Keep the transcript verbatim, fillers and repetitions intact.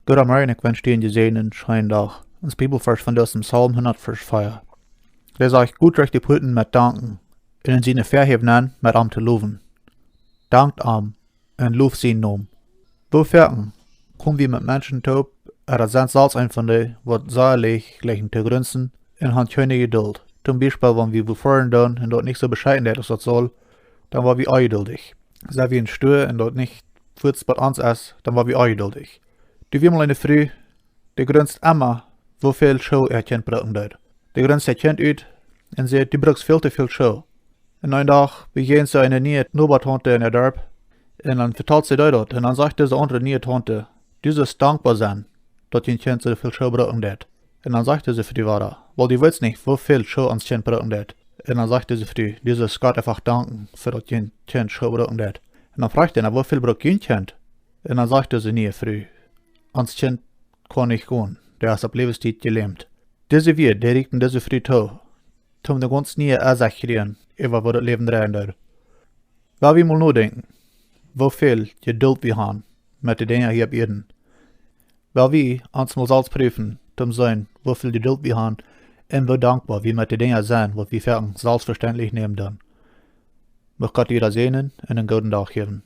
Bruda Murray, ekj wensch die een jesäajenden scheenen Dach. Ons Bibelvarsch vondoag es em Psalm hundat Varsch vea. Dee sajcht: "Got derch de Puaten met Danken, un en siene Väahäw nenn met am to lowen. Dankt am un loft sienen Nomen." Woo foaken kom wie met Menschen toop, ooda sent selfst eent von dee, waut sea leicht jlikjen to grunzen un han kjeene Jedult. Toom Biespel, wan wie wua foaren doonen un daut nich soo beschekjen deit aus daut saul, dan woa wie onjeduldich. Sent wie em Stua un daut nich fuaz bie ons es, dan woa wie onjeduldich. Doa wia mol eene Fru, dee grunst emma, woo väl Schoo äa Kjint brucken deed. Dee grunst äa Kjint ut un säd: "Du brukst väl to väl Schoo." Un een Dach bejäajent see eene niee Nobatante en äa Darp. Un dan vetalt see dee daut. Un dan sajcht dise aundre niee Taunte: "Du sust dankboa sennen, daut dien Kjint soo väl Schoo brucken deit." Un dan sajcht dise Fru wada: "Wiels du weetst nich, woo väl Schoo ons Kjint brucken deit." Un dan sajcht dise Fru: "Du sust Gott eefach danken, fa daut dien Kjint Schoo brucken deit." Un dan fruacht dee: "Na, woo väl brukt dien Kjint?" Un dan sajcht dise niee Fru: "Ons Kjint kaun nich gonen, dee es opp Läwenstiet jelämt." Dise Wieed, dee rieekjten dise Fru too, toom de gaunz niee Ensecht kjrieen äwa waut daut Läwen dreien deed. Well wie mol nodenkjen, woo väl Jedult wie han met de Dinja hia opp Ieed. Well wie ons mol selfst proowen, toom seenen, woo väl Jedult wie han un woo dankboa wie met de Dinja sent, waut wie fa selfstvestentlich nämen doonen. Mucht Gott die säajnen un eenen gooden Dach jäwen.